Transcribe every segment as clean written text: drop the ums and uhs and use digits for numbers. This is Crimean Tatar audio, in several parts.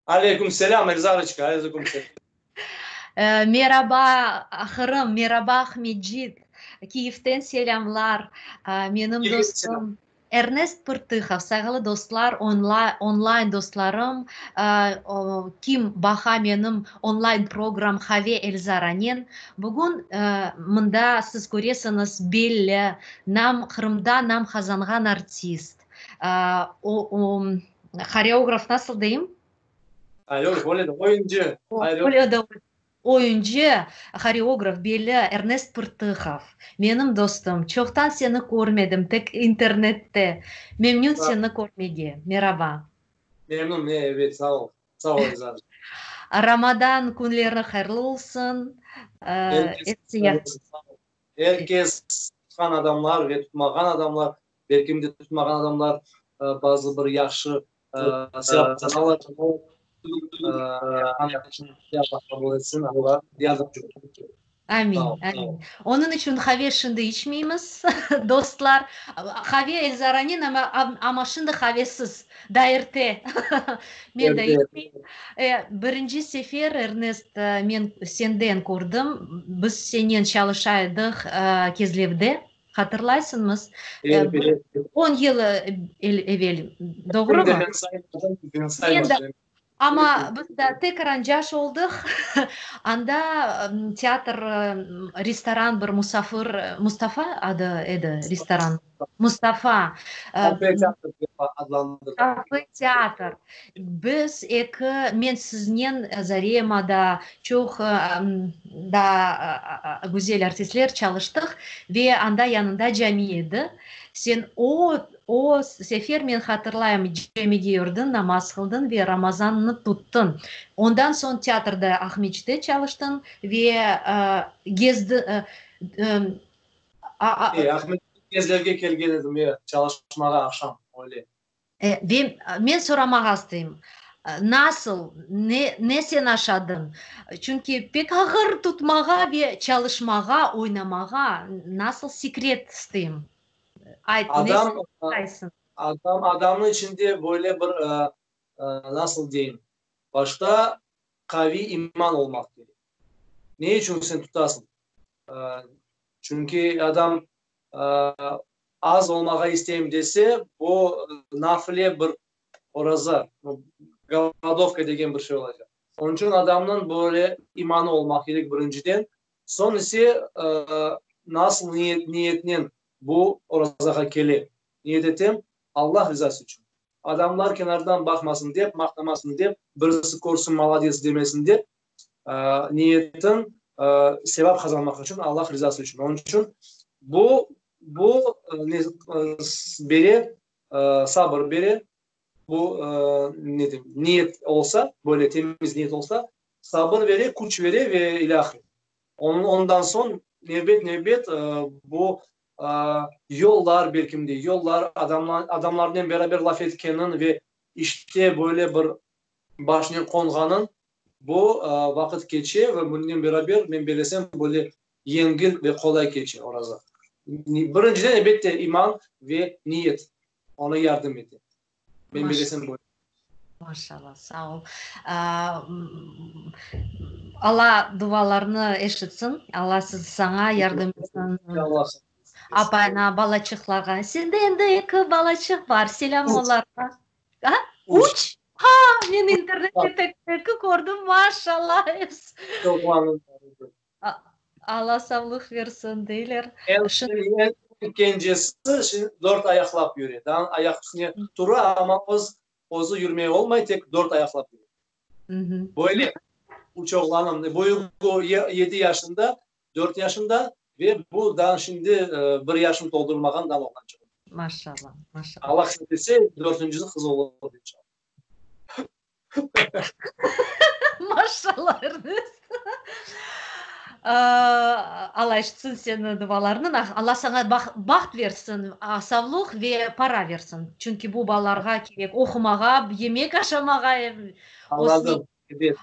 Aleyküm selâm, Elzarıçka, aleyküm selâm. Meraba, Qırım, meraba, Aqmescit, Kiyevden selâmlar. Menim dostum Ernest Pırtıhov, sayğılı dostlar, onlayn dostlarım, kim baqa menim onlayn program Qave Elzaranen, bugün mında siz köresiñiz belli, nam Qırımda nam qazanğan artist, horeograf nasıl deyim? Horeograf, öyle de, oyuncı. Öyle de, oyuncı, horeograf belli Ernest Pırtıhov. Menim dostum, çoqtan seni körmedim, tek internette. Memnün seni körmege. Meraba. Memnün, evet, sağ ol. Sağ ol, Elzara. Ramadan künleri hayırlı olsun. Er kes, tutqan adamlar ve tutmağan adamlar, belkim de tutmağan adamlar bazı bir yahşı sevap qazanalar. Allah qabul etsin, Allah yardımcı olsun. Amin, amin. Onıñ içün qave şimdi içmeymiz, dostlar. Qave Elzaranen, amma, amma şimdi qavesiz, daa erte. Men de içmeyim. Birinci sefer, Ernest, men senden kördim. Biz senen çalışa edik Kezlevde. Hatırlaysıñmız? 10 yıl evel, doğrumı? Men de. Amma biz da tekrar caş oldıq. Anda teatr, restoran bir musafir, Mustafa adı edi restoran, Mustafa. Kafe teatr dep adlandırdı. Kafe teatr. Biz eki, men siznen, Zarema da, çoq da güzel artistler çalıştıq ve anda yanında cami edi. Sen o O sefer men hatırlayım, camige yürdiñ, namaz qıldıñ ve Ramazannı tuttıñ. Ondan soñ teatrda Aqmescitte çalıştıñ ve gezdi. E, Aqmescitte Kezlevge kelgen edim, e, çalışmağa aqşam, öyle. E, ve men soramağa isteyim, nasıl, ne, ne sen aşadıñ? Çünki pek ağır tutmağa ve çalışmağa, oynamağa, nasıl sekret isteyim. Ayt, ne Adam, saysıñ? adam, adamnıñ içinde böyle bir, nasıl deyim, başta qaviy iman olmaq kerek. Ne içün sen tutasıñ? Çünki adam az olmağa isteyim dese, bu nafile bir oraza, golodovka degen bir şey olacaq. Onıñ içün adamnıñ böyle imanı olmaq kerek birinciden. Soñ ise nasıl niyet niyetnen bu orazağa kele? Niyet etem, Allah rizası içün. Adamlar kenardan baqmasın dep, maqtamasın dep, birisi körsin malades demesin dep, niyetim sevap qazanmaq içün, Allah rizası içün. Onıñ içün bu bu bere, sabır bere, bu ne deyim, niyet olsa, böyle temiz niyet olsa, Sabır bere, küç bere ve ilâhre. Ondan soñ nevbet-nevbet bu yollar, belkim de, yollar, adamlarnen beraber laf etkeniñ ve işte böyle bir başnen qonğanıñ, bu vaqıt keçe ve bunnen beraber, men bellesem, böyle yengil ve qolay keçe oraza. Birinciden, elbette, iman ve niyet oña yardım ete. Men bellesem böyle. Maşallah, sağ ol. Alla dualarnı eşitsin, Alla siz, saña yardım etsin. Apayına, balaçıqlarğa. Sende endi eki balaçıq bar, selâm olarğa. A? Üç? Ha, men internette tek eki kördim, maşallah. Alla savlıq versin, deyler. Eñ kencesi şimdi dört ayaqlap yüre. Daa ayaq üstüne tura, amma öz, özü yürmeye olmay, tek dört ayaqlap yüre. Böyle üç oğlanım. Büyügi yedi yaşında, dört yaşında ve bu daa şimdi bir yaşını toldurmağan daa oğlançığım. Maşallah, maşallah. Alla qısmet etse, dörtüncisi qız olur, inşallah. Maşallah, Ernest. Alla eşitsin seniñ dualarnı, Alla saña baht versin, savluq ve para versin. Çünki bu balalarğa kerek oqumağa, yemek aşamağa. Añladım, ebet.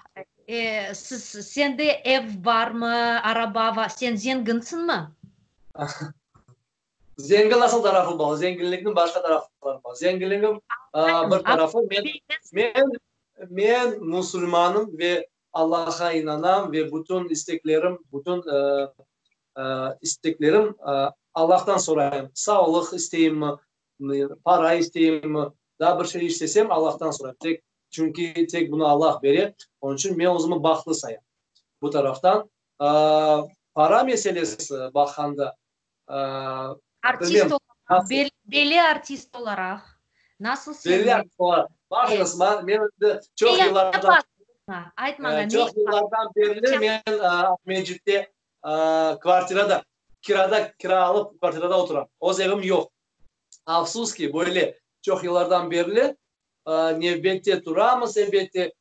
Siz, sende ev barmı, araba, sen zenginsiñmi? Zengin nasıl tarafı bar? Zenginlikniñ başqa tarafları bar. Zenginligim bir tarafı, men, men, Men musulmanım ve Allahqa inanam ve bütün isteklerim, bütün isteklerim Allahtan sorayım. Sağlıq isteyimmi, para isteyimmi, daa bir şey istesem, Allahtan sorayım. Tek, çünki tek bunı Allah bere. Onıñ içün men özümi bahtlı sayam bu taraftan. Para meselesi baqqanda, Artist olaraq, belli artist olaraq, nasıl sen? Belli artist olaraq. Baqıñız, men endi çoq yıllardan, Ayt maña, çoq yıllardan berli men Aqmescitte kvartirada, kirada, kira alıp kvartirada oturam. Öz evim yoq. Afsus ki, böyle çoq yıllardan berli nevbette turamız, elbette,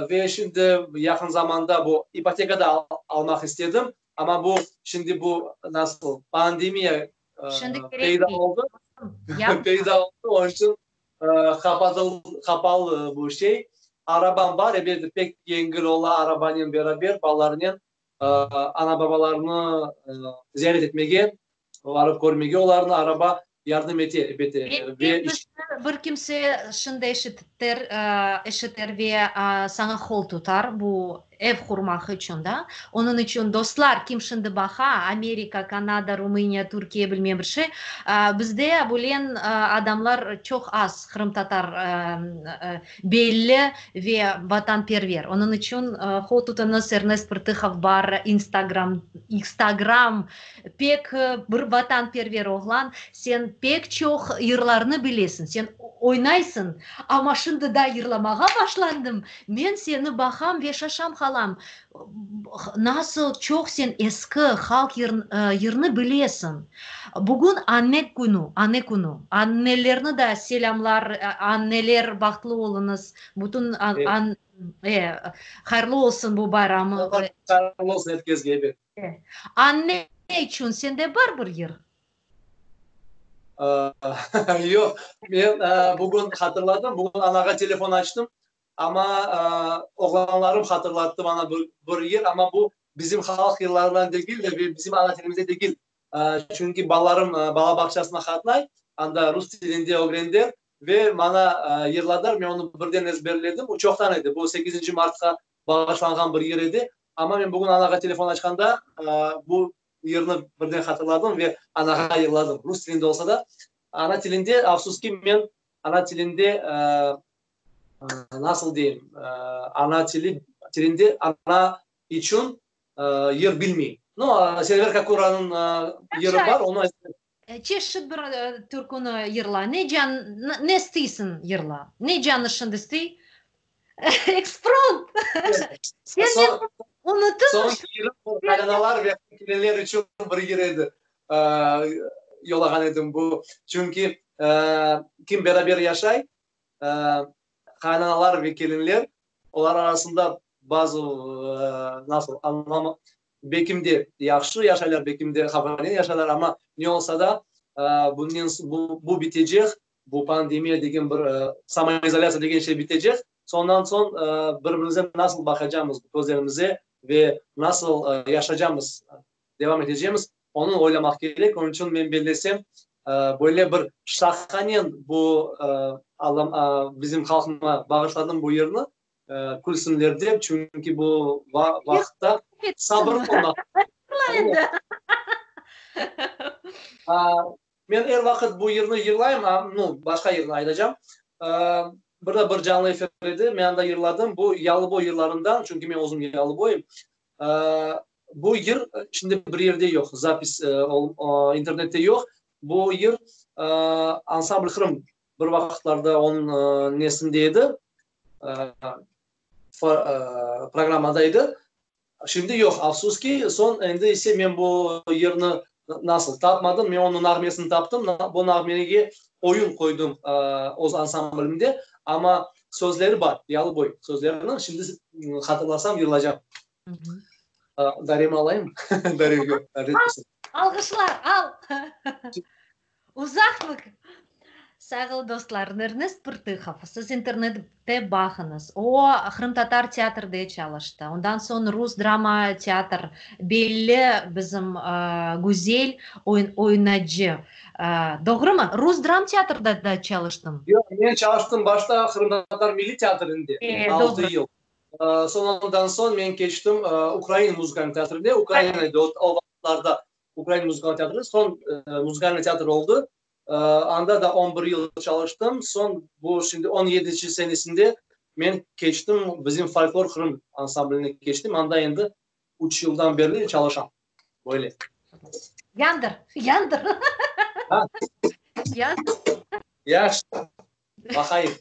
Ve şimdi yaqın zamanda bu ipoteka da almaq istedim, amma bu şimdi bu nasıl pandemiya peyda oldı, peyda oldı, onıñ içün qapalı bu şey. Arabam bar, ebet, pek yengil ola arabanen beraber balalarnen ana-babalarını ziyaret etmege, barıp körmege olarnı araba yardım ete, elbette. Ve bir kimse şimdi eşiter, eşiter ve saña qol tutar bu ev qurmaq içün da. Onıñ içün, dostlar, kim şimdi baqa, Amerika, Kanada, Rumıniya, Türkiye, bilmem bir şey, bizde bülen adamlar çoq az, qırımtatar belli ve vatanperver. Onıñ içün qol tutıñız, Ernest Prtıhov bar instagram, instagram Pek bir vatanperver oğlan, sen pek çoq yırlarnı bilesiñ, sen oynaysıñ, amma şimdi da yırlamağa başlandım, men seni baqam ve şaşam qalam, nasıl çoq sen eski halq yırnı bilesiñ. Bugün anne künü, anne künü, annelerni da selâmlar, anneler bahtlı oluñız, bütün hayırlı olsun bu bayram. Hayırlı olsun er kesge, ebet. Anne içün sende bar bir yır? Yoq, men bugün hatırladım, bugün anağa telefon açtım, amma oğlanlarım hatırlattı bana bir yır, amma bu bizim halq yırlarından degil de ve bizim ana tilimizde degil. Çünki balalarım bala bağçasına qatnay, anda rus tilinde ögrendiler ve maña yırladılar, men onı birden ezberledim. O çoqtan edi, bu sekizinci martqa bağışlanğan bir yır edi. Amma men bugün anağa telefon açqanda, bu yırnı birden hatırladım ve anağa yırladım, rus tilinde olsa da. Ana tilinde, afsus ki, men ana tilinde, nasıl deyim, ana tili, tilinde ana içün yır bilmeyim. No, Server Kakuranıñ yırı bar, onı Çeşit bir türküni yırla. Ne can, ne isteysiñ yırla. Ne canı şimdi istey? Ekspromт! Sen meni unuttıñmı? Soñki yırım bu qaynanalar ve kelinler içün bir yır edi. Yollağan edim bu. Çünki kim beraber yaşay, qaynanalar ve kelinler, olar arasında bazı nasıl añlama, Bekim de yahşı yaşaylar, bekim de hafanen yaşaylar, amma ne olsa da, bunnen bu bitecek, bu pandemiya degen bir samoizolâtsiya degen şey bitecek, soñdan soñ bir-birimize nasıl baqacamız közlerimize ve nasıl yaşacamız, devam etecemiz, onı oylamaq kerek. Onıñ içün men bellesem, böyle bir şaqanen bu bizim halqıma bağışladım bu yırnı, Külsünler dep, çünki bu vaqıtta sabırlı olmaq. Men er vaqıt bu yırnı yırlayım, nu, başqa yırnı aytacam. Bir de bir canlı efir edi, men anda yırladım. Bu Yalıboy yırlarından, çünki men özüm Yalıboyım. Bu yır şimdi bir yerde yoq, zapis internette yoq. Bu yır Ansambl Krım bir vaqıtlarda onıñ nesinde edi, programmada edi. Şimdi yoq, afsus ki. Soñ endi ise men bu yırnı nasıl tapmadım, men onıñ nağmesini taptım, bu nağmege oyun qoydım öz ansamblimde, amma sözleri bar, Yalıboy sözlerini şimdi hatırlasam yırlacam. Daremi alayım? Darem yoq, Alğışlar, al! Uzaqmı? Sayğılı dostlar, Ernest Prtıhov, siz internette baqıñız, o, qırımtatar teatrde çalıştı, ondan soñ rus drama teatr, belli bizim güzel oynacı, doğrumı? Rus dram teatrda da çalıştıñ? Yoq, men çalıştım başta qırımtatar milliy teatrinde, altı yıl. Soñ ondan soñ men keçtim ukrain muzıkalnıy teatrine, Ukraina edi o vaqıtlarda ukrain muzıkalnıy teatri, soñ muzıkalnıy teatr oldı. Anda da on bir yıl çalıştım. Soñ bu şimdi on yedinci senesinde men keçtim, bizim Folklor Qırım ansambline keçtim. Anda endi üç yıldan berli çalışam. Böyle. Yandır, yandır. Ha. Yandır. Yahşı. Baqayım.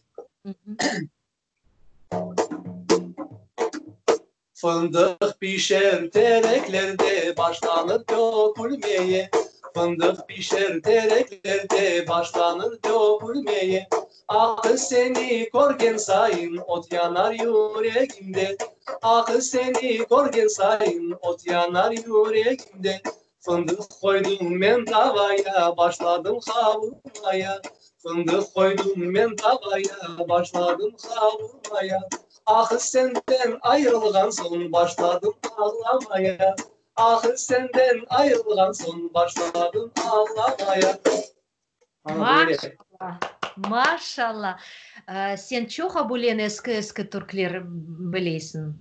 Fındıq pişer tereklerde, başlanır tökülmeye. Fındıq pişer tereklerde, başlanır tökülmeye. Ah, seni körgen sayın, ot yanar yüregimde. Ah, seni körgen sayın, ot yanar yüregimde. Fındıq qoydım men tavaya, başladım qavurmaya. Fındıq qoydım men tavaya, başladım qavurmaya. Ah, senden ayırılğan soñ, başladım ağlamaya. Ah, senden ayırılğan soñ, başladım ağlamaya. Maşallah, maşallah. Sen çoq abulen eski-eski türkler bilesiñ.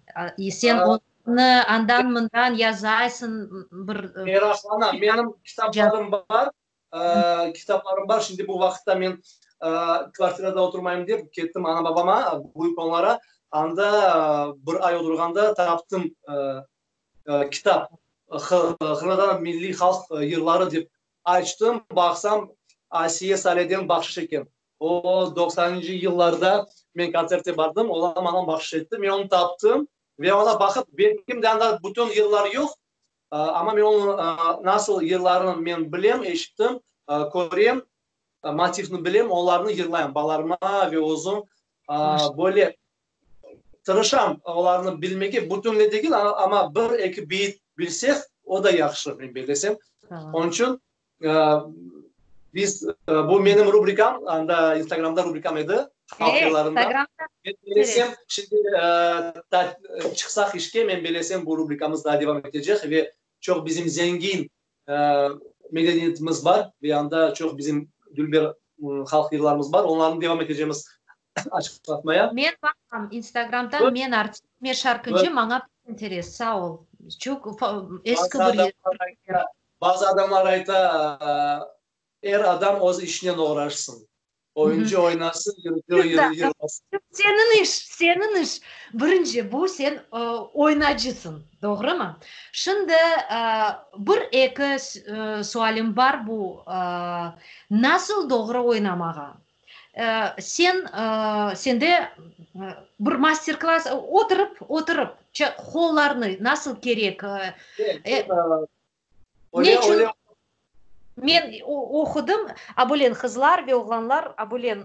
Sen onı andan-mından yazaysıñ bir. Meraqlanam. Menim kitaplarım bar. Kitaplarım bar. Şimdi bu vaqıtta men kvartirada oturmayım dep kettim ana-babama, büyük onlara. Anda bir ay oturğanda taptım kitap, Qırımtatar milliy halq yırları dep Açtım, baqsam, Asiye Saleden bahşış eken. O, doqsanıncı yıllarda men kontsertte bardım, olar maña bahşış etti. Men onı taptım ve oña baqıp, belkim de anda bütün yırlar yoq, amma men onıñ nasıl yırlarını men bilem, eşittim, körem, motivni bilem, olarnı yırlayım balalarıma ve özüm böyle tırışam olarnı bilmege, bütünley degil, amma bir-eki beyit bilsek, o da yahşı, men bellesem. Onıñ içün biz, bu menim rubrikam, anda Instagramda rubrikam edi, halq yırlarında. Men bellesem, şimdi çıqsaq işke, men bellesem, bu rubrikamız daa devam etecek ve çoq bizim zengin medeniyetimiz bar ve anda çoq bizim dülber halq yırlarımız bar, onlarnı devam etecemiz açıqlatmaya. Men baqam Instagramdan, men artist, men şarkıcı, maña pek interes, sağ ol. Çoq eski bir Bazı adamlar ayta, er adam öz işinen oğraşsın. Oyuncı oynasın, yırcı yırlasın. Seniñ iş, seniñ iş. Birinci, bu sen oynacısıñ, doğrumı? Şimdi bir-eki sualim bar bu, nasıl doğru oynamağa? Sen, sende bir master-klass, oturıp, oturıp, qollarnı nasıl kerek? Ne içün? Men oqudım, a böyle qızlar ve oğlanlar a böyle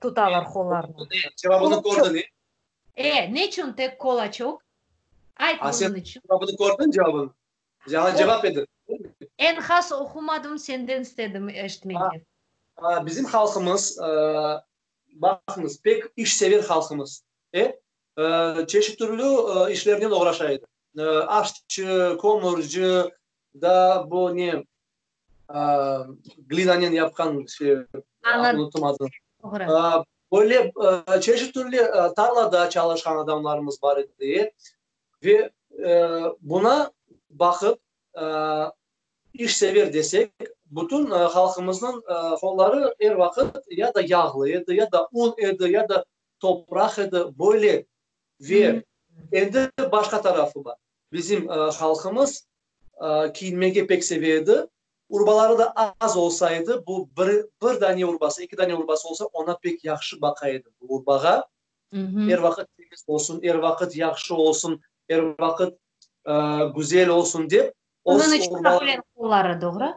tutalar qollarını. Cevabını kördiñ, e? E, ne içün tek kolaçok? Ayt bunıñ içün. Cevabını kördiñ, cevabını? Yañı cevap edi. Eñ has oqumadım, senden istedim eşitmege. Bizim halqımız, baqıñız, pek işsever halqımız. E, çeşit türlü işlernen oğraşa edi. Aşçı, kömürci, da bu ne, glinanen yapqan şey, unuttum adını. Böyle çeşit türlü tarlada çalışqan adamlarımız bar edi. Ve buna baqıp, işsever desek, bütün halqımıznıñ qolları er vaqıt ya da yağlı edi, ya da un edi, ya da topraq edi, böyle. Ve endi başqa tarafı bar. Bizim halqımız kiyinmege pek seve edi. Urbaları da az olsa edi, bu bir, bir dane urbası, eki dane urbası olsa, oña pek yahşı baqa edi bu urbağa. Er vaqıt temiz olsun, er vaqıt yahşı olsun, er vaqıt güzel olsun dep, Onıñ içün qulları, doğru?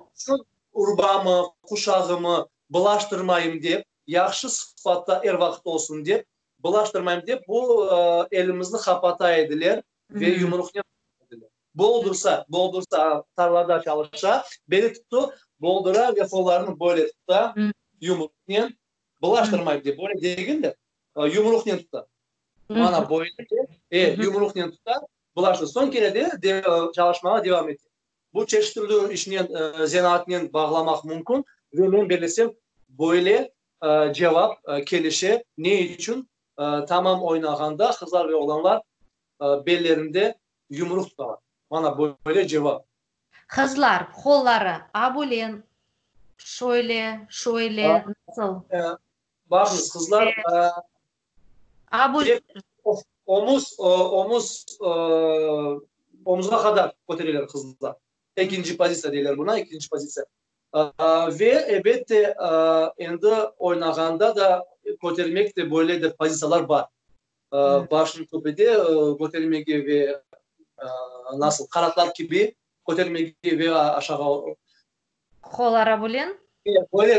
Urbamı, quşağımı bılaştırmayım dep, yahşı sıfatta er vaqıt olsun dep, bılaştırmayım dep, bu elimizni qapata ediler ve yumruqnen ediler. Boldursa, boldursa, tarlada çalışa, beli tutu, boldura ve qollarını böyle tuta. Yumruqnen bılaştırmay de, böyle degil de, yumruqnen tuta. Mana böyle, e, yumruqnen tuta, bılaştıra. Soñ kene de çalışmağa devam ete. Bu çeşit türlü işnen, zenaatnen bağlamaq mümkün ve men bellesem, böyle cevap kelişe. Ne içün tamam oynağanda qızlar ve oğlanlar bellerinde yumruq tutalar? Mana böyle cevap. Qızlar qolları abulen, şöyle, şöyle, nasıl? Baqıñız, qızlar Abu omuz, omuz, omuzğa qadar kötereler qızlar. Ekinci pozitsiya deyler buna, ekinci pozitsiya. Ve, elbette, endi oynağanda da kötermek de böyle de pozitsiyalar bar. Başını töpede kötermege ve nasıl, qanatlar kibi kötermege ve aşağı. Qollara bilen? Böyle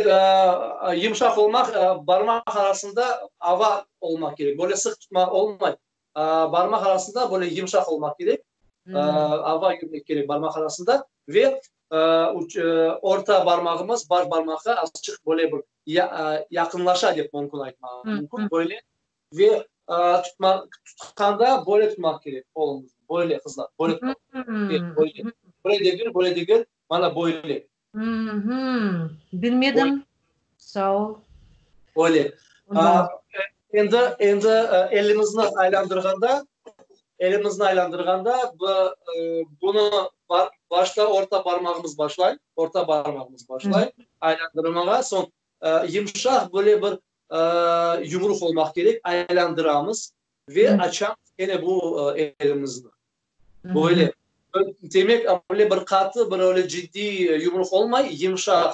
yımşaq olmaq, barmaq arasında ava olmaq kerek. Böyle sıq tutmaq olmay. Barmaq arasında böyle yımşaq olmaq kerek. Ava yürmek kerek barmaq arasında ve orta barmağımız baş barmaqqa azçıq böyle bir yaqınlaşa dep mümkün aytmağa mümkün. Böyle ve tutma, tutqanda böyle tutmaq kerek qolumıznı. Böyle, qızlar, böyle tutmaq kerek. Böyle. Böyle degil, böyle degil, mana böyle. Bilmedim. Sağ ol. Öyle. Endi, endi elimizni aylandırğanda, elimizni aylandırğanda bunı başta orta parmağımız başlay, orta parmağımız başlay aylandırmağa, soñ yımşaq böyle bir yumruq olmaq kerek, aylandıramız ve açamız kene bu elimizni. Böyle. Demek, öyle bir qatı, bir öyle ciddiy yumruq olmay, yımşaq,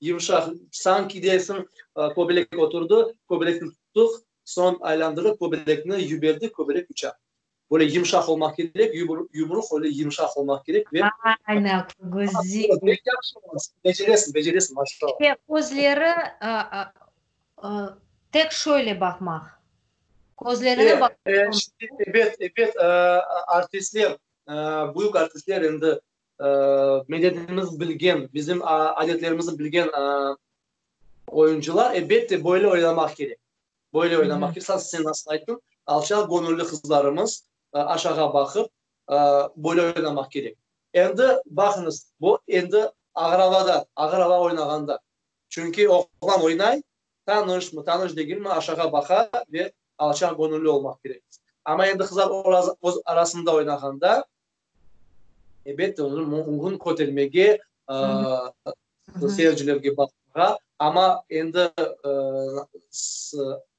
yımşaq. Sanki dersiñ, kobelek oturdı, kobelekni tuttıq, soñ aylandırıp kobelekni yiberdik, kobelek uça. Böyle yımşaq olmaq kerek, yumruq öyle yımşaq olmaq kerek ve. Aynen, güzel. Pek yahşı, beceresiñ, beceresiñ, maşallah. Ve közleri tek şöyle baqmaq. Közlerine baq. Ebet, ebet, artistler, büyük artistler endi medeniyetimizni bilgen, bizim adetlerimizni bilgen oyuncılar, elbette, böyle oynamaq kerek. Böyle oynamaq kerek. Sen nasıl ayttıñ, alçaq göñülli qızlarımız aşağı baqıp, böyle oynamaq kerek. Endi baqıñız, bu endi ağır avada, ağır ava oynağanda. Çünki oğlan oynay, Tanışmı, tanış degilmi, aşağı baqa ve alçaq göñülli olmaq kerek. Amma endi qızlar öz arasında oynağanda, ebette, onı mümkün kötermege, seyircilerge baqmağa, amma endi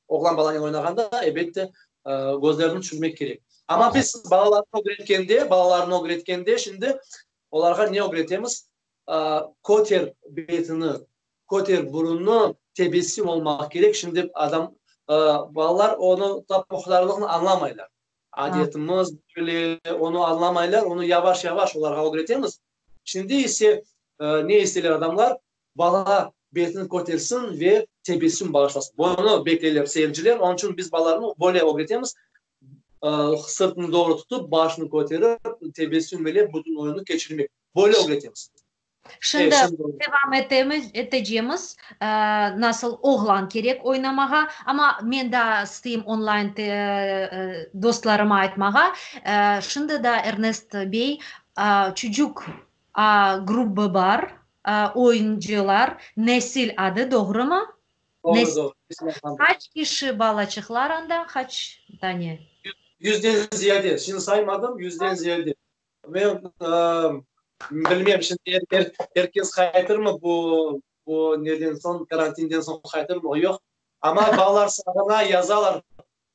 oğlan balanen oynağanda, ebette, közlerini tüşürmek kerek. Amma biz balalarnı ögretkende, balalarnı ögretkende şimdi olarğa ne ögretemiz? Köter betini, Köter burunnı, tebessüm olmaq kerek. Şimdi adam, balalar onı topuqlarlığını añlamaylar. Adetimiz böyle, onı añlamaylar, onı yavaş-yavaş olarğa ögretemiz. Şimdi ise ne isteyler adamlar? Bala betini kötersin ve tebessüm bağışlasın. Bunı bekleyler seyirciler. Onıñ içün biz balalarnı böyle ögretemiz, sırtını doğru tutıp, başını köterip, tebessüm ile bütün oyunnı keçirmek. Böyle ögretemiz. Şimdi devam etemiz, etecemiz, nasıl oğlan kerek oynamağa, amma men daa isteyim online dostlarıma aytmağa, şimdi da Ernest bey çucuk grubbı bar, oyuncılar, Nesil adı, doğrumı? Doğru, doğru. Qaç kişi balaçıqlar anda, qaç dane? Yüzden ziyade, şimdi saymadım, yüzden ziyade. Men bilmem, şimdi er kes qaytırmı bu bu neden soñ, karantinden soñ qaytırmı, yoq. Amma balalar sağına, yazalar,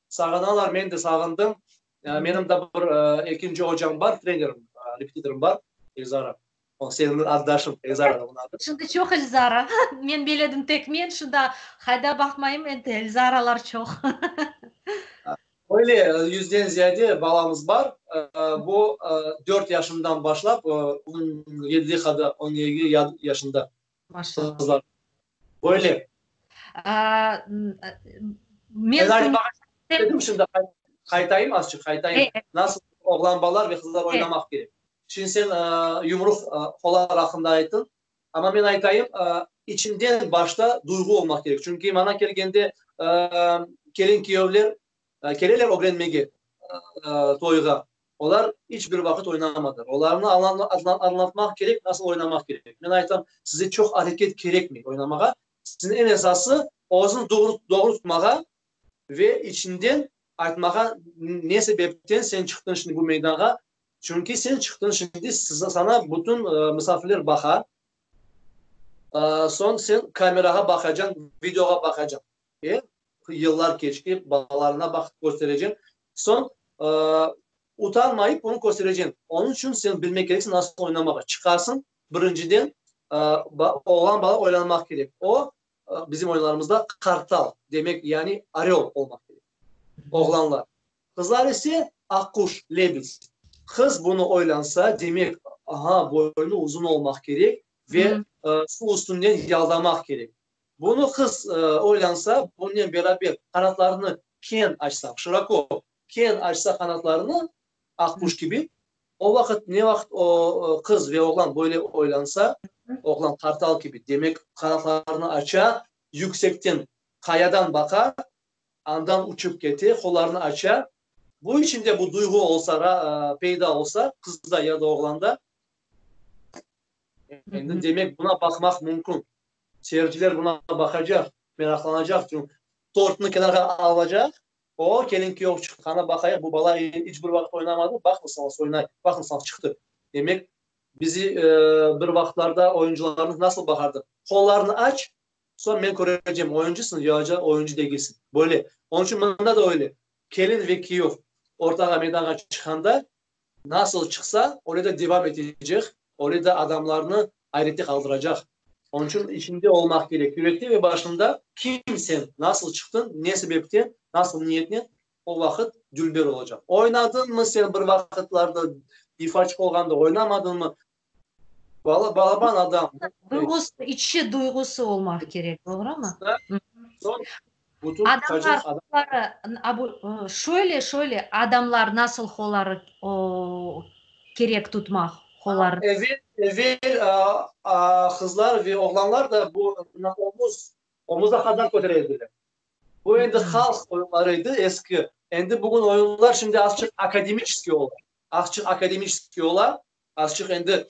sağınalar, men de sağındım. Menim de bir ekinci ocam bar, trenerim, repetitorım bar, Elzara. O seniñ addaşıñ, Elzara onıñ adı. Şimdi çoq Elzara. Men beledim tek men, şimdi qayda baqmayım, endi Elzaralar çoq. Öyle, yüzden ziyade balamız bar. Bu, dört yaşından başlap, on yedi qadar, on eki yaşında qızlar. Öyle. Men dedim, şimdi qaytayım azçıq, qaytayım. Nasıl oğlan balalar ve qızlar oynamaq kerek. Şimdi sen yumruq qollar aqqında ayttıñ. Amma men aytayım, İçinden başta duyğu olmaq kerek. Çünki mana kelgende kelin-kiyevler keleler ögrenmege toyğa. Olar iç bir vaqıt oynamadılar. Olarnı añlatmaq kerek, nasıl oynamaq kerek. Men aytam, size çoq areket kerekmey oynamağa. Siziñ eñ esası, özüni doğru doğru tutmağa ve içinden aytmağa, ne sebepten sen çıqtıñ şimdi bu meydanğa. Çünki sen çıqtıñ şimdi, saña bütün misafirler baqa. Soñ sen kamerağa baqacañ, videoğa baqacañ. E, yıllar keçti, balalarına baqıp köstereceñ. Soñ utanmayıp onı köstereceñ. Onıñ içün sen bilmek kereksiñ nasıl oynamağa. Çıqasıñ, birinciden, oğlan bala oylanmaq kerek. O, bizim oyunlarımızda qartal, demek, yani orel olmaq kerek. Oğlanlar. Qızlar ise aqquş, lebed. Qız bunı oylansa, demek, aha, boynu uzun olmaq kerek ve suv üstünden yaldamaq kerek. Bunı qız oylansa, bunnen beraber qanatlarını keñ açsa, şiroko, keñ açsa qanatlarını, aqquş kibi, o vaqıt, ne vaqıt o qız ve oğlan böyle oylansa, oğlan qartal kibi, demek, qanatlarını aça, yüksekten, qayadan baqa, Andan uçıp kete, qollarını aça. Bu içinde bu duyğu olsa, peyda olsa, qızda ya da oğlanda, endi demek buna baqmaq mümkün. Seyirciler buna baqacaq, meraqlanacaq, çünki tortnı kenarğa alacaq, o, kelin-kiyov çıqqanı baqayıq, bu bala iç bir vaqıt oynamadı, baqıñız nasıl oynay, baqıñız nasıl çıqtı. Demek, bizi bir vaqıtlarda oyuncılarnı nasıl baqardı? Qollarını aç, Soñ men körecem, oyuncısıñ ya oyuncı degilsiñ. Böyle. Onıñ içün mında da öyle. Kelin ve kiyöv ortağa, meydanğa çıqqanda, nasıl çıqsa, öyle de devam etecek, öyle de adamlarnı ayrette qaldıracaq. Onıñ içün içinde olmaq kerek, yürekte ve başında kim sen, nasıl çıqtıñ, ne sebepten, nasıl niyetnen, o vaqıt dülber olacaq. Oynadıñmı sen bir vaqıtlarda, ifaçıq olğanda, oynamadıñmı, Bala, balaban adam. Duyğusı, içi duyğusı olmaq kerek, doğrumı? Soñ bütün Adamlar adam. Şöyle, şöyle, adamlar nasıl hoları o, kerek tutmaq hoları? Evel, evel qızlar ve oğlanlar da bu omuz, omuza qadar kötere ediler. Bu endi halq oyunları edi, eski. Endi bugün oyunlar şimdi azçıq akademiçeskiy ola. Azçıq akademiçeskiy ola. Azçıq endi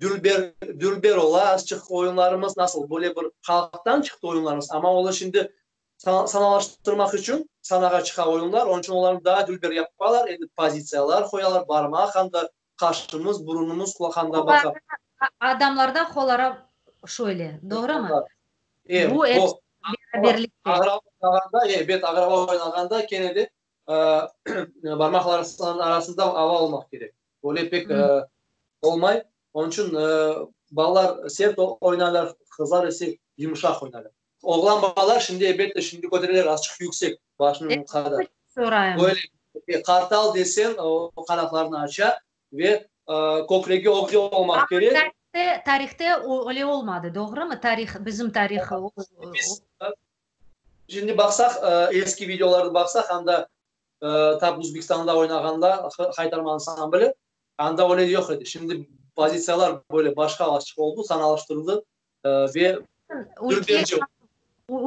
dülber, dülber ola, azçıq oyunlarımız nasıl, böyle bir halqtan çıqtı oyunlarımız, amma olar şimdi sanalaştırmaq içün sanağa çıqa oyunlar, onıñ içün olarnı daa dülber yapalar, endi pozitsiyalar qoyalar, barmaq anda, qaşımız, burunımız, qulaq anda baqa. Adamlarda qolara şöyle, doğrumı? E, bu episi beraberlikte. Ağrava oynağanda, ebet, ağrava oynağanda kene de Barmaqlarınıñ arasında ava olmaq kerek. Böyle pek olmay. Onıñ içün balalar sert oynaylar, qızlar ise yumşaq oynaylar. Oğlan balalar şimdi, elbette, şimdi kötereler azçıq yüksek, başınıñ qadar. Böyle qartal desen, o qanatlarını aça ve kökregi ögde olmaq kerek. Tarihte öyle olmadı, doğrumı? Tarih, bizim tarih. Şimdi baqsaq, eski videolarnı baqsaq, anda tap Uzbekistanda oynağanda Haytarma ansambli, anda öyle yoq edi. Şimdi pozitsiyalar böyle başqa azçıq oldı, sanalaştırıldı ve dülberce oldı.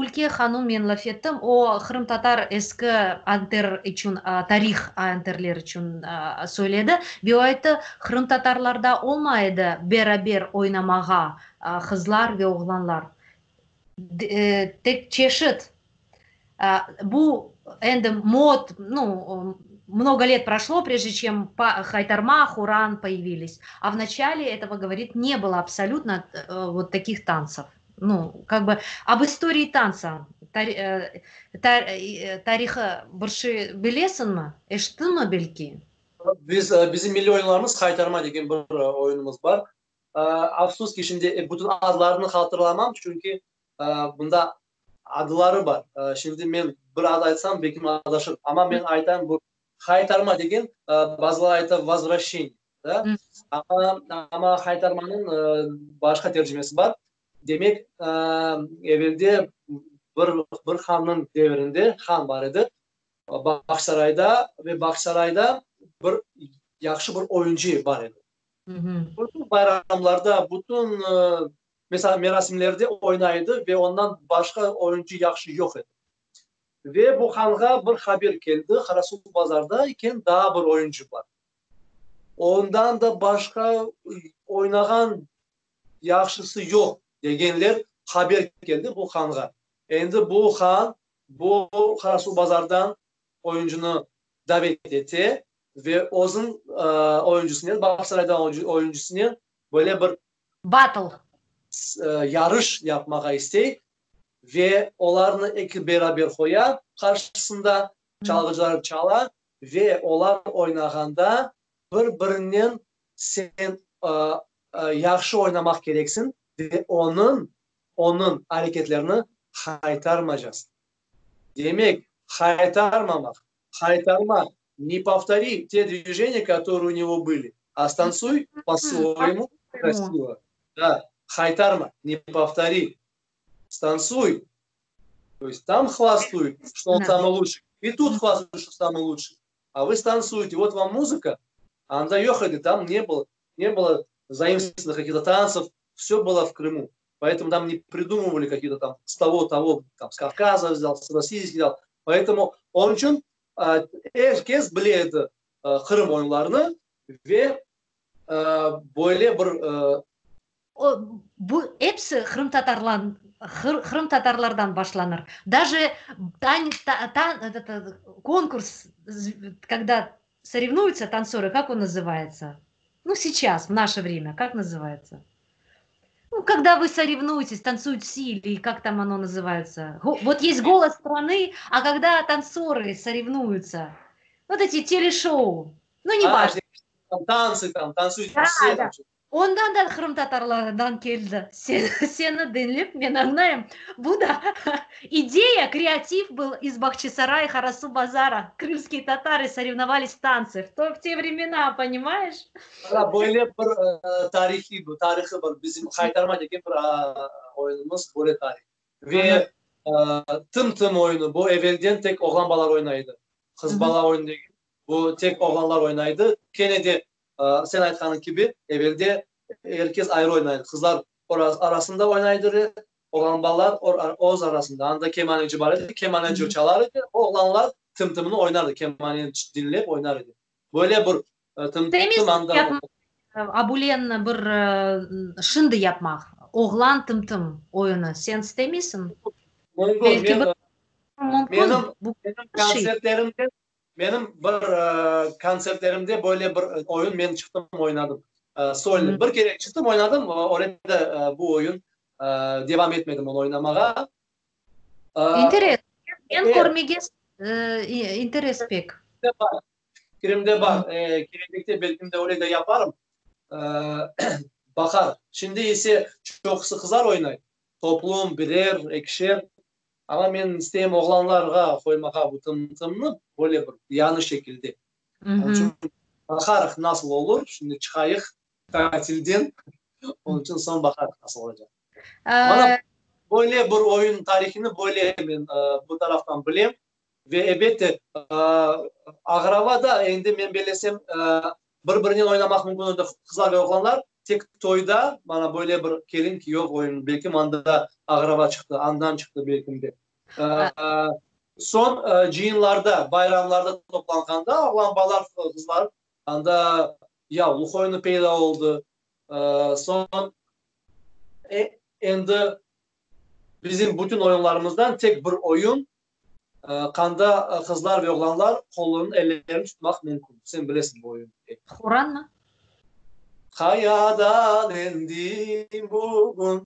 Ülke hanım men laf ettim, o qırımtatar eski anter içün, tarih anterler içün söyledi ve o ayttı, qırımtatarlarda olmay edi beraber oynamağa qızlar ve oğlanlar. Tek çeşit, bu endi mod, nu, mnogo let proşlo, prejde çem haytarma, horan poyavilis, a v načale etogo, govorit, ne bylo absolyutno vot takih tantsev, nu, kak bı, ob istorii tantsa, tarihı bir şey bilesiñmi, eşittiñmi belki? Biz, bizim milliy oyunlarımız haytarma degen bir oyunımız bar. Afsus ki, şimdi bütün adlarını hatırlamam, çünki bunda adları bar. Şimdi men bir ad aytsam, belki adaşırım. Amma men aytayım, bu haytarma degen, bazıları ayta vozvraşçeniye, da? Amma, amma haytarmanıñ başqa tercimesi bar. Demek, evelde bir, bir hannıñ devirinde han bar edi, Bağçasarayda ve Bağçasarayda bir yahşı bir oyuncı bar edi. Bütün bayramlarda, bütün. Mesela, merasimlerde oynay edi ve ondan başqa oyuncı yahşı yoq edi. Ve bu hanğa bir haber keldi, Qarasuvbazarda eken daa bir oyuncı bar. Ondan da başqa oynağan yahşısı yoq degenler haber keldi bu hanğa. Endi bu han bu Qarasuvbazardan oyuncunı davet ete ve özüñ oyuncusınen, Bağçasaraydan oyuncusınen böyle bir Battle. Yarış yapmağa istey ve olarnı eki beraber qoya qarşısında, çalğıcılar çala ve olar oynağanda bir-birinen sen yahşı oynamaq kereksiñ ve onıñ, onıñ areketlerini qaytarmacasıñ. Demek, qaytarmamaq, qaytarma, ne povtori te dvijeniya, kotorıye u nego bıli, a stansuy po-svoyemu krasivo. Da, qaytarma, ne povtori, stansuy. To est tam hvastuyut, çto on samıy luçşıy, i tut hvastuyut, çto samıy luçşıy. A vı stansuете, vot vam muzıka, anda yoq edi, tam ne bylo, ne bylo zaimstvovanных kakих-то tantsov, vsё bylo v Krımu. Poetomu tam ne pridumıvali kakие-то tam s togo, togo, tam s Kavkaza vzâl, s Rossii vzâl. Poetomu onıñ içün er kes bile edi Qırım oyunlarını ve böyle bir O, bu episi qırımtatarlan, qırımtatarlardan başlanır. Daje tan, tan, konkurs, kogda sorevnuyutsa tantsorı, kak on nazıvayetsa? Nu, seyças, v naşe vremâ, kak nazıvayetsa? Nu, kogda vı sorevnuyetes, tantsuyut vse ili kak tam ono nazıvayetsa? Vot est Golos stranı, a kogda tantsorı sorevnuyutsa, vot eti teleşou, nu, ne vajno. Tantsı tam, tantsuyut vse. Da, da. Ondan da qırımtatarlardan keldi. Seni diñlep men añlayım, bu da ideya, kreativ был iz Bahçesaray, Qarasuvbazara, krımskiye tatarı sorevnovalis v tantse v to v te vremena, ponimayeş? Mana böyle bir tarihiy, tarihı bar, bizim Haytarma degen bir oyunımız, böyle tarih. Ve Tım-tım oyunı, bu evelden tek oğlan balalar oynay edi, qız bala oyunı degil, bu tek oğlanlar oynaydı. Kene de Sen aytqanıñ kibi, evelde er kes ayrı oynaydı. Qızlar arasında oynaydır, oğlan balalar öz arasında. Anda kemaneci bar edi, kemaneci çalar edi, oğlanlar tım-tımnı oynardı, kemaneni diñlep oynar edi. Böyle bir tım-tım anda. Abulen bir şimdi yapmaq, oğlan tım-tım oyunı. Sen istemeysiñ? Mümkün. Menim kontsertlerimde Menim bir kontsertlerimde böyle bir oyun men çıqtım oynadım. Solni. Bir kere çıqtım oynadım, öyle de bu oyun devam etmedim onı oynamağa. İnteres. Men körmege interes pek. Fikrimde bar. Kelecekte belkim de öyle de yaparım. Baqar. Şimdi ise çoqusı qızlar oynay. Toplum, birer, ekişer. Amma men isteyim oğlanlarğa qoymağa bu tım-tımnı böyle bir yañı şekilde. Onıñ içün baqarıq nasıl olur. Şimdi çıqayıq tatilden, onıñ içün soñ baqarıq nasıl olacaq. Mana böyle bir oyun tarihini böyle men bu taraftan bilem. Ve elbette Ağrava da endi men bellesem bir-birinen oynamaq mümkün edi qızlar ve oğlanlar. Tek toyda mana böyle bir kelin-kiyöv oyunı, belkim anda Ağrava çıqtı, andan çıqtı belkim de. Soñ cıyınlarda, bayramlarda toplanğanda oğlan balalar, qızlar anda yavluq oyunı peyda oldı. Soñ endi bizim bütün oyunlarımızdan tek bir oyun Qanda qızlar ve oğlanlar qolunı, ellerini tutmaq mümkün. Sen bilesiñ bu oyunnı. Horanmı? Qayadan endim bugün,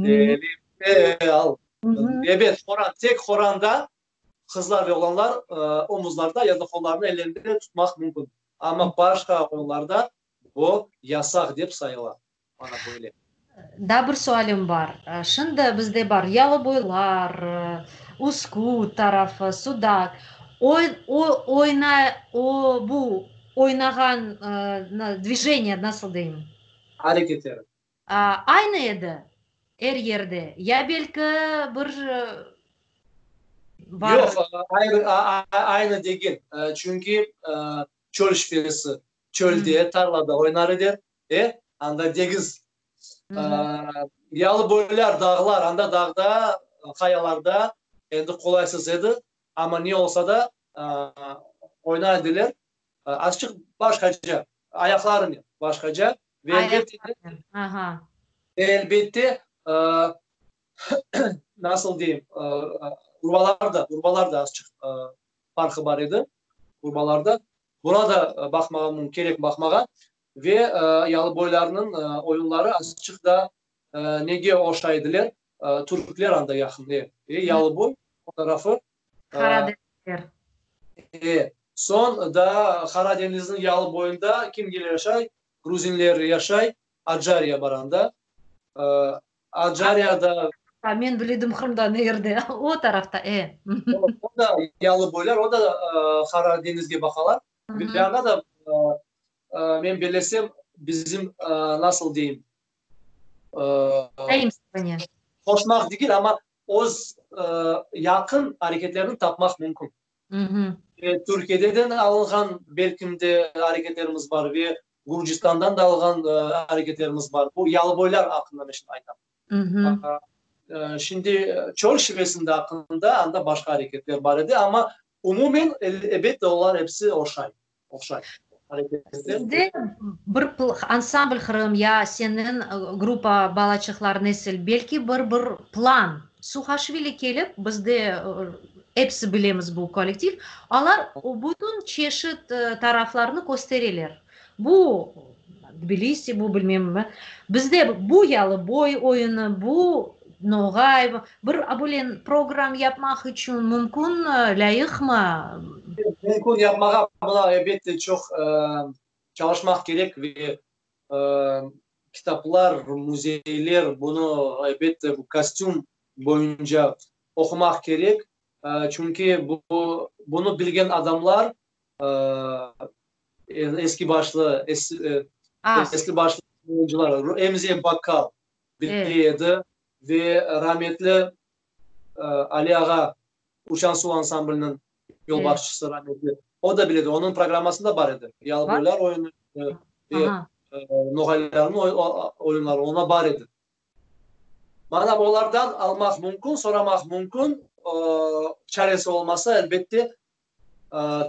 elimde altın. Ebet, horan. Tek horanda qızlar ve oğlanlar omuzlarda ya da qollarını, ellerinde tutmaq mümkün. Amma başqa oyunlarda bu yasaq dep sayıla. Mana böyle. Daa bir sualim bar. Şimdi bizde bar yalıboylar, Üsküt tarafı, Sudaq. Oy, o, oyna, o, bu oynağan dvijeniye, nasıl deyim? Areketleri. Aynı edi er yerde, ya belki bir bar? Yoq, ayrı, aynı degil. Çünki çöl şivesi çölde, tarlada oynar edi. E, anda degiz. Yalıboylar, dağlar, anda dağda, qayalarda endi qolaysız edi, amma ne olsa da, oynay ediler. Azçıq başqaca, ayaqlarınen başqaca ve elbette, ve elbette, nasıl deyim, urbalar da, urbalar da azçıq farqı bar edi, urbalarda. Buna da baqmağa kerek baqmağa. Ve yalıboylarnıñ oyunları azçıq da nege oşay ediler, türkler anda yaqın, e, e, Yalıboy o tarafı. Qaradenizler. E, soñ da Qara deñizniñ yalı boyunda kimler yaşay? Gruzinler yaşay, Acariya bar anda. Acariyada. Men biledim Qırımda ne yerde, o tarafta, e. O da yalıboylar, o da Qara deñizge baqalar. Ve anda da, men bellesem, bizim, nasıl deyim, qoşmaq degil, amma öz yaqın areketlerni tapmaq mümkün. Türkiyeden alınğan belkim de areketlerimiz bar ve Gürcistandan da alğan areketlerimiz bar. Bu yalıboylar aqqında men şimdi aytam. Şimdi çöl şivesinde aqqında anda başqa areketler bar edi, amma umumen, elbette, olar episi oşay, oqşay areketler. Sizde bir ansambl Qırım ya seniñ gruppa balaçıqlar nesil, belki bir bir plan. Suhaşvili kelip, bizde episi bilemiz bu kollektiv, olar bütün çeşit taraflarnı köstereler. Bu Tbilisi, bu bilmem, bizde bu yalıboy oyunı, bu noğay, bir böyle program yapmaq içün mümkün, lâyıqmı? Mümkün yapmağa, buna elbette çoq çalışmaq kerek ve kitaplar, müzeyler, bunı elbette bu kostüm boyunca oqumaq kerek, çünki bu bunı bilgen adamlar eski başlı, esli başlı oyuncılar, Emze Bakkal bile edi ve rametli Ali ağa Uçan suv ansambliniñ yolbaşçısı rametli, o da bile edi, onıñ programmasında bar edi, Yalıboylar oyunı ve Noğaylarnıñ oyunları onda bar edi. Mana olardan almaq mümkün, soramaq mümkün, çaresi olmasa, elbette,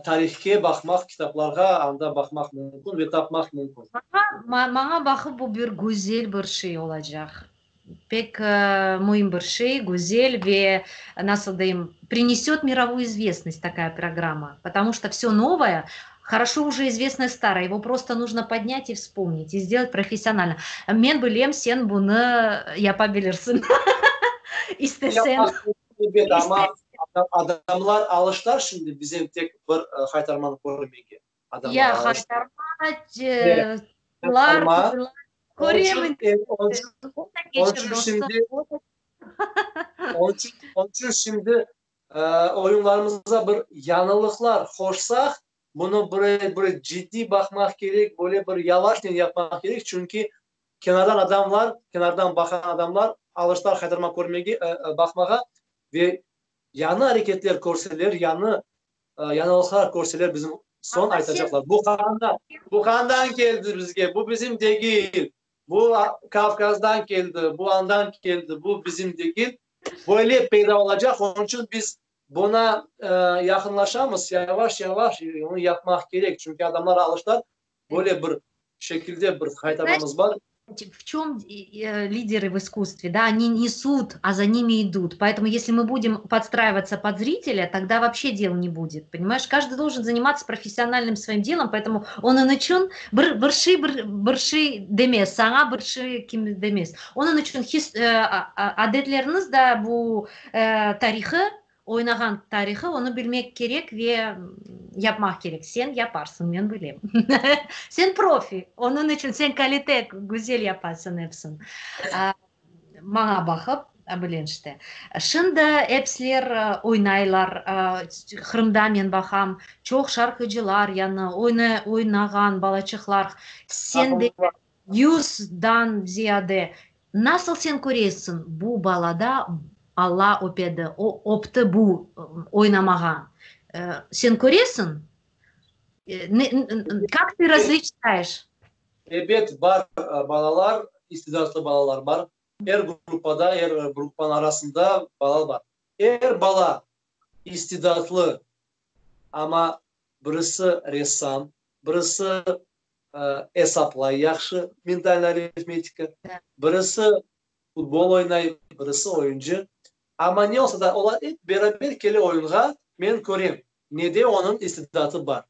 tarihke baqmaq, kitaplarğa anda baqmaq mümkün ve tapmaq mümkün. Maña baqıp, bu bir güzel bir şey olacaq. Pek müim bir şey, güzel ve, nasıl deyim, prineset mirovую известность такая программа, потому что все новое, хорошо уже известное старое, его просто нужно поднять и вспомнить, и сделать профессионально. Men bilem, sen bunı yapa bilirsiñ. İstesen. Elbet, amma adamlar alıştılar şimdi bizim tek bir Haytarmanı körmege. Ya, Haytarma, köremiz. Onıñ içün şimdi oyunlarımızğa bir yañılıqlar qoşsaq, bunı bir ciddiy baqmaq kerek, böyle bir yavaşnen yapmaq kerek, çünki kenardan adamlar, kenardan baqan adamlar alıştılar Haytarma körmege, baqmağa ve yañı areketler körseler, yañı yañılıqlar körseler bizim soñ aytacaqlar, bu qandan, bu qandan keldi bizge, bu bizim degil, bu Kavkazdan keldi, bu andan keldi, bu bizim degil. Böyle peyda olacaq, onıñ içün biz buna yaqınlaşamız, yavaş-yavaş onı yapmaq kerek, çünki adamlar alıştılar, böyle bir şekilde bir haytarmamız bar. В чем лидеры в искусстве, да, они несут, а за ними идут. Поэтому если мы будем подстраиваться под зрителя, тогда вообще дел не будет, понимаешь? Каждый должен заниматься профессиональным своим делом, поэтому onıñ içün bir bir şey bir bir şey demez, saña bir şey kim demez. Onıñ içün his adetleriñiz da bu tarihı, oynağan tarihı, onı bilmek kerek ve yapmaq kerek. Sen yaparsıñ, men bilem. Sen profi, onıñ içün sen kalite güzel yapasıñ epsin. Maña baqıp bilen işte. Şimdi epsiler oynaylar, Qırımda men baqam, çoq şarqıcılar yani oynağan balaçıqlar. Sen de yüzdan ziyade. Nasıl sen köresiñ, bu balada Alla öpedi, o öpti bu oynamağa. Sen köresiñ? Kak ты различаешь? Ebet, bar balalar. istidatlı balalar bar. Er gruppada, er gruppanıñ arasında bala bar. Er bala istidatlı, amma birisi ressam, birisi esaplay yahşı, mentalnıy arifmetika, birisi futbol oynay, birisi oyuncı. Amma ne olsa da, olar ep beraber kele oyunğa, men körem, nede onıñ istidatı bar.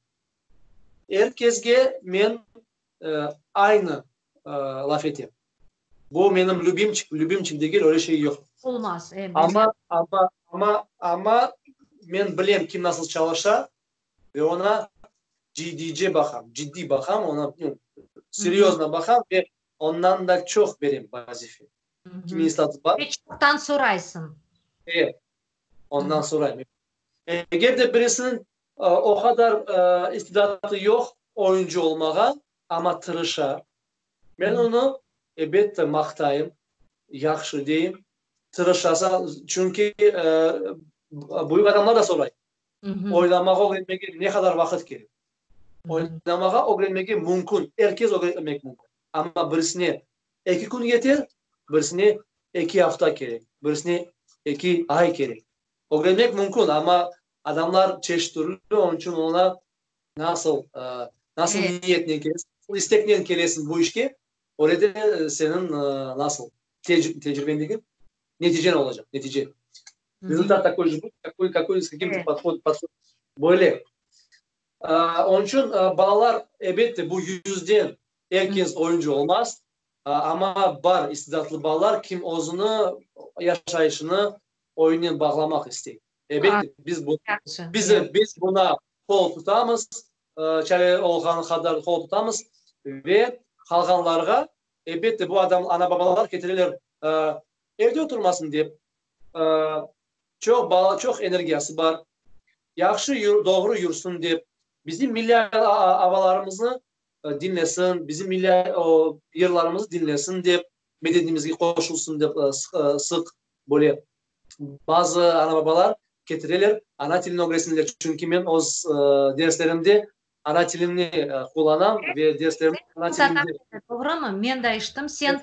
Er kesge men aynı laf etem. Bu menim lübimçik, lübimçik degil, öyle şey yoq. Olmaz, e, Amma, amma, amma, amma men bilem, kim nasıl çalışa ve oña ciddiyce baqam, ciddiy baqam, oña, seryozno baqam ve ondan da çoq berem vazife. Kimin istidatı bar. Ve çoqtan soraysıñ. E, ondan sorayım. Eger de birisiniñ o qadar istidatı yoq oyuncı olmağa, amma tırışa, men onı, elbette, maqtayım, yahşı deyim, tırışasa, çünki büyük adamlar da soray, oynamağa ögrenmege ne qadar vaqıt kerek? Oynamağa ögrenmege mümkün, er kes ögrenmek mümkün, amma birisine eki kün yeter, birisine eki afta kerek, birisine eki ay kerek. Ögrenmek mümkün, amma adamlar çeşit türlü, onıñ içün oña nasıl, nasıl niyetnen kelesiñ, nasıl isteknen kelesiñ bu işke, öyle de seniñ nasıl tecriben degil, neticen olacaq, netice. Rezultat takoy je будет, какой, какой, s kakim podhod, podhod. Böyle. Onıñ içün balalar, elbette, bu yüzden er kes oyuncı olmaz, amma bar istidatlı balalar, kim özüni, yaşayışını oyunnen bağlamaq istey. Elbette, biz bu, biz, biz buña qol tutamız, çare olğanı qadar qol tutamız ve qalğanlarğa, elbette, bu adam, ana-babalar ketireler, evde oturmasın dep, çoq bala, çoq energiyası bar, yahşı doğru yürsin dep, bizim milliy avalarımıznı diñlesin, bizim milliy yırlarımıznı diñlesin dep, medeniyimizge qoşulsın dep sıq böyle bazı ana-babalar ketireler, ana tilini ögresinler, çünki men öz derslerimde ana tilimni qullanam ve derslerimde ana tilimde. Doğrumı? Men de eşittim. Sen,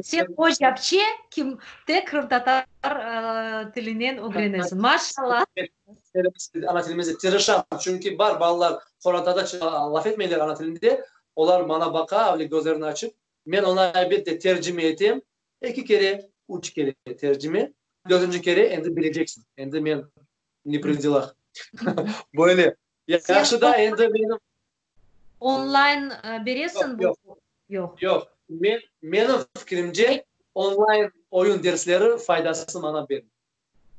sen ocapçe, kim tek qırımtatar tilinen ögrenesiñ. Maşallah! Ana tilimizde tırışam, çünki bar balalar qorantada laf etmeyler ana tilinde, olar maña baqa, avle közlerini açıp, Men onı elbette tercime etem, eki kere, üç kere tercime, dördünci kere endi bileceksiñ, endi men ne pri delah. Böyle. Yahşı da endi menim. Onlayn beresiñ bu? Yoq. Yoq. Yoq. Men, menim fikrimce, onlayn oyun dersleri faydası maña bermey.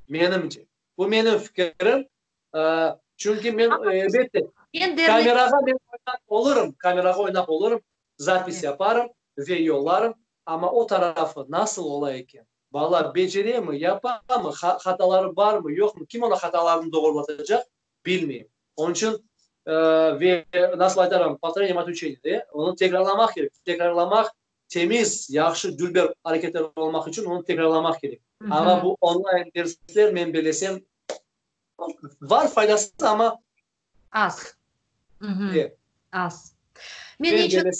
Menimce. Bu menim fikirim. Çünki men, elbette, kamerağa men oynap olurım, kamerağa oynap olurım, zapis yaparım ve yollarım, amma o tarafı nasıl ola eken, bala beceremi, yapamı, hataları barmı, yoqmı, kim onıñ hatalarını doğrulatacaq, bilmeyim. Onıñ içün, ve nasıl aytarım, povtoreniye mat učeniya, de, onı tekrarlamaq kerek, tekrarlamaq, temiz, yahşı, dülber areketler olmaq içün onı tekrarlamaq kerek. Amma bu onlayn dersler, men belesem, Bar faydası, amma az. Az. Men içün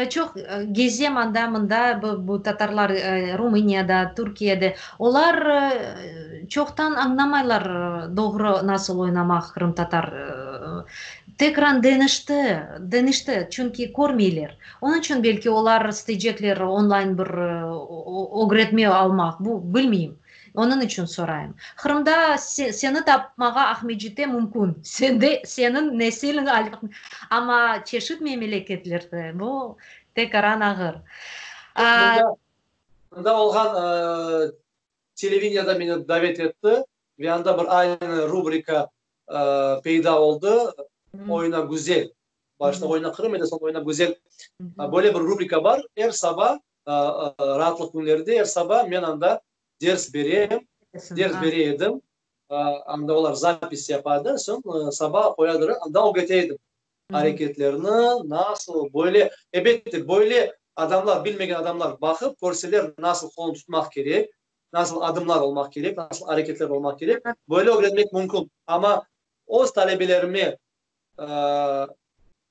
çoq gezem anda mında, bu tatarlar Rumıniyada, Türkiyede, olar çoqtan añlamaylar doğru nasıl oynamaq qırımtatar. Tekrar deñişti, deñişti, çünki körmeyler. Onıñ içün belki olar isteycekler onlayn bir ögretme almaq, bu bilmeyim. Onıñ içün sorayım. Qırımda seni tapmağa Aqmescitte mümkün, sende, seniñ nesiliñ, amma çeşit memleketlerde bu tekaran ağır. Mında, mında olğan televideniyada meni davet etti ve anda bir aynı rubrika peyda oldı, Oyna güzel. Başta Oyna Qırım edi, soñ Oyna güzel. Böyle bir rubrika bar, er saba Raatlıq künlerinde er saba men anda ders berem, ders bere edim. Anda olar zapis yapadı, soñ saba qoyadır, anda ögrete edim areketlerni, nasıl, böyle. Elbette, böyle adamlar, bilmegen adamlar baqıp körseler, nasıl qolun tutmaq kerek, nasıl adımlar olmaq kerek, nasıl areketler olmaq kerek, böyle ögrenmek mümkün. Amma öz talebelerime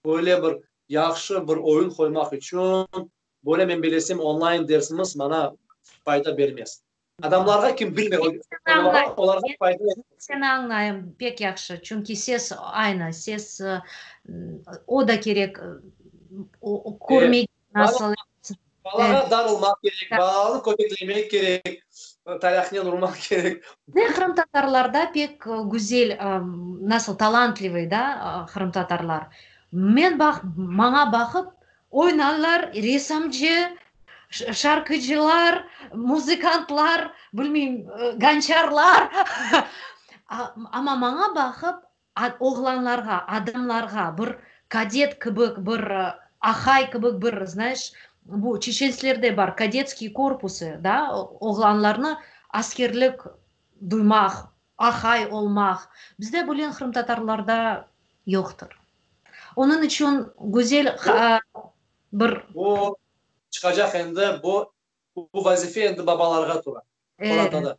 böyle bir yahşı bir oyun qoymaq içün. Böyle men belesem online dersimiz maña fayda bermez. Adamlarğa kim bilmey, olarğa fayda etmez. Seni añlayım pek yahşı, çünki ses aynı, ses o da kerek, körmek nasıl. Balağa darılmaq kerek, balanı köteklemek kerek, tayaqnen urmaq kerek. Ve qırımtatarlarda pek güzel, nasıl talantlivıy da qırımtatarlar. Men baq, maña baqıp oynarlar, ressamcı, şarkıcılar, muzıkantlar, bilmeyim, gonçarlar. Amma maña baqıp oğlanlarğa, adamlarğa bir kadet kibi, bir ahay kibi bir, znayeş, bu çeçenslerde bar kadetskiy korpusı, da, oğlanlarnı askerlik duymaq, ahay olmaq. Bizde böyle qırımtatarlarda yoqtır. Onıñ içün güzel bir. Bu çıqacaq endi, bu bu vazife endi babalarğa tura, qorantada.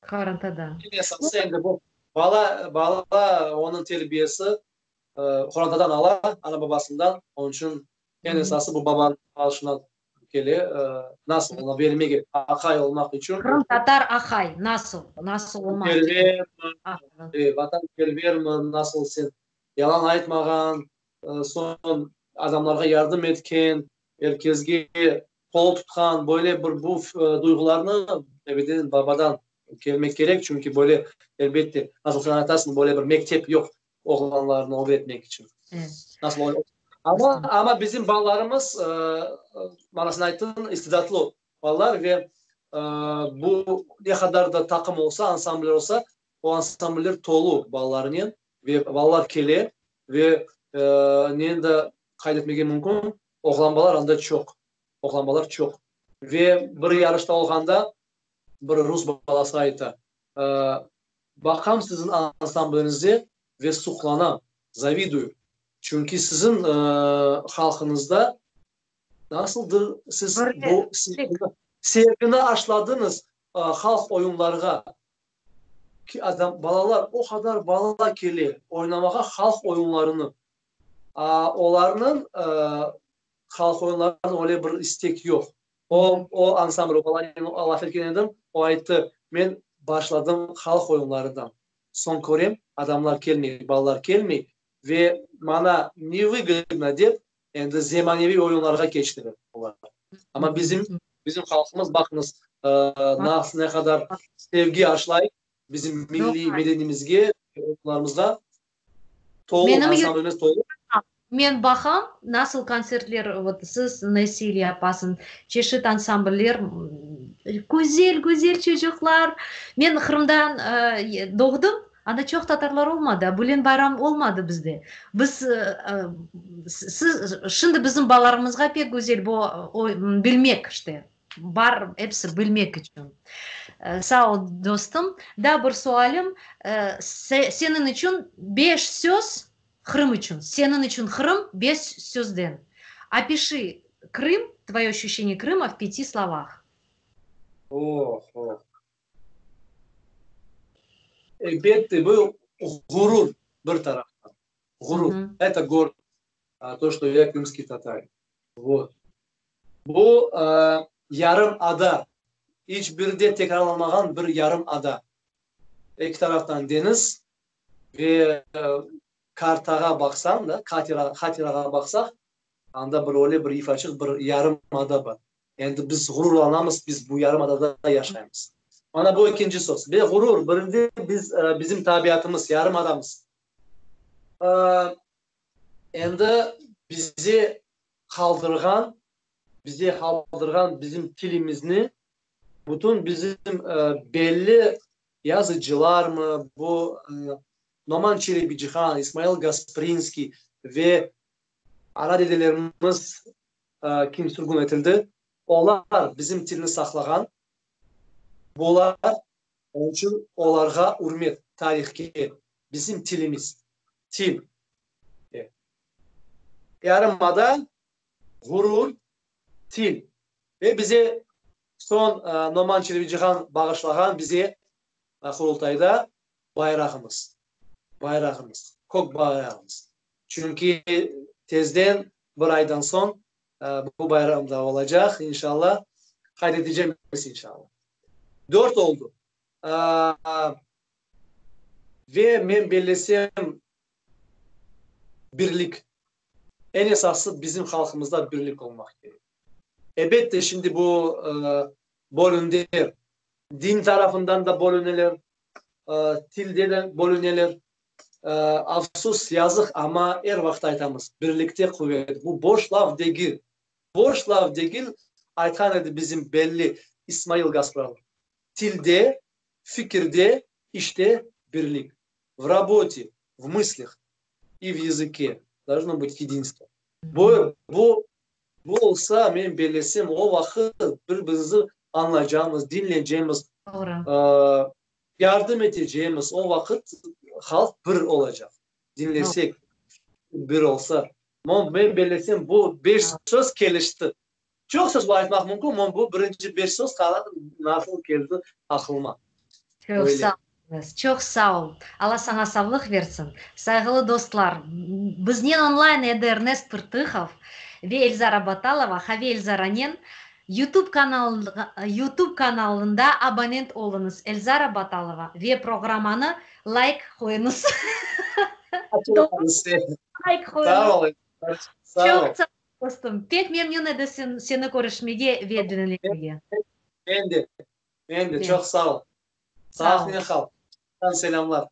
Qorantada. Eñ esası endi bu bala, bala onıñ terbiyesi qorantadan ala, ana-babasından, onıñ içün eñ esası bu babanıñ başına kele, nasıl ona bermege, aqay olmaq içün. Qırımtatar aqay nasıl, nasıl olmaq kerek? Vatanpervermi, nasıl sen yalan aytmağan, soñ adamlarğa yardım etken, er kesge qol tutqan, böyle bir bu duyğularnı ebeden babadan kelmek kerek, çünki böyle, elbette, nasıl sen aytasıñ, böyle bir mektep yoq oğlanlarnı ögretmek içün. Nasıl amma, amma bizim balalarımız, mana sen ayttıñ, istidatlı balalar ve bu ne qadar da taqım olsa, ansambller olsa, o ansambller tolu balalarnen ve balalar kele ve neni de qayd etmege mümkün, oğlan balalar anda çoq, oğlan balalar çoq. Ve bir yarışta olğanda bir rus balası ayta, Baqam siziñ ansambliñizde ve suqlanam, zaviduyu, çünki siziñ halqıñızda nasıldır siz bu sevgini aşladıñız halq oyunlarğa, ki adam, balalar, o qadar bala kele oynamağa halq oyunlarını, a olarnıñ halq oyunlarına öyle bir istek yoq. O, o ansambl, o balanen laf etken edim, o ayttı, men başladım halq oyunlarından, soñ körem, adamlar kelmey, balalar kelmey ve maña nevıgodno dep, endi zemaneviy oyunlarğa keçtiler olar. Amma bizim, bizim halqımız, baqıñız, nasıl, ne qadar sevgi aşlay bizim milliy medenimizge, oyunlarımızğa. Tolu, ansamblimiz tolu. Men baqam, nasıl kontsertler, vot, siz Nesil yapasıñ, çeşit ansambller, güzel, güzel çocuqlar. Men Qırımdan doğdım, anda çoq tatarlar olmadı, Bülen bayram olmadı bizde. Biz, siz, şimdi bizim balalarımızğa pek güzel bu, bilmek, işte. Bar episi bilmek içün. Sağ ol, dostum. Daa bir sualim, seniñ içün beş söz Qırım içün, seniñ içün Qırım beş sözden. Opişi Krım, tvoye oşüşeniye Krıma v pяti slovah. Oh, oh. Elbette, bu ğurur bir taraftan. Ğurur. Это гордость, то, что я крымский татарин. Вот. Bu yarım ada, iç bir de tekrarlanmağan bir yarım ada. Eki taraftan deñiz ve kartağa baqsañ da, hatirağa baqsaq, anda bir öyle bir ifaçıq bir yarım ada bar. Endi biz ğururlanamız, biz bu yarım adada yaşaymız. Mana bu ekinci söz. Ve ğurur, birinde biz, bizim tabiatımız, yarım adamız. Endi bize qaldırğan, bize qaldırğan bizim tilimizni, bütün bizim belli yazıcılarmı, bu Noman Çelebicihan, İsmail Gasprinskiy ve ana-dedelerimiz kim sürgün etildi, olar bizim tilni saqlağan, bular, onıñ içün olarğa ürmet, tarihke, bizim tilimiz, til. Yarımada, ğurur, til. Ve bize soñ Noman Çelebicihan bağışlağan bize Qurultayda bayrağımız. Bayrağımız, kök bayrağımız. Çünki tezden, bir aydan soñ. Bu bayram da olacaq, inşallah. Qayd etecekmiz, inşallah. Dört oldu. Ve men bellesem, birlik. Eñ esası bizim halqımızda birlik olmaq kerek. Elbette, şimdi bu bölündiler. Din tarafından da bölüneler, tilde de bölüneler. Afsus, yazıq, amma er vaqıt aytamız, birlikte quvet. Bu boş laf degil. Boş laf degil, aytqan edi bizim belli İsmail Gaspralı. Tilde, fikirde, işte birlik. V rabote, v mıslih i v yazıke dolžno bıt yedinstvo. Bu, bu, bu olsa, men bellesem, o vaqıt bir-birimizni añlaycaqmız, diñleycekmiz, Doğru. yardım etecekmiz. O vaqıt halq bir olacaq. Diñlesek, bir olsa. Men bellesem, bu beş söz kelişti. Çoq söz aytmaq mümkün, amma bu birinci beş söz nasıl keldi aqlıma. Çoq sağ oluñız, çoq sağ ol. Alla saña sağlıq bersin. Sayğılı dostlar, biznen online edi Ernest Pırtıhov ve Elzara Batalova, Qave Elzaranen YouTube kanal, YouTube kanalında abonent oluñız Elzara Batalova ve programmanı layk qoyuñız. Layk qoyuñız. Sağ ol. Sağ ol. Çoq sağ dostum. Pek memnün edi sen, seni körüşmege ve diñlemege. Men de. Men de. Çoq sağ ol. Sağ ol. Sağlıqnen qal. Selâmlar.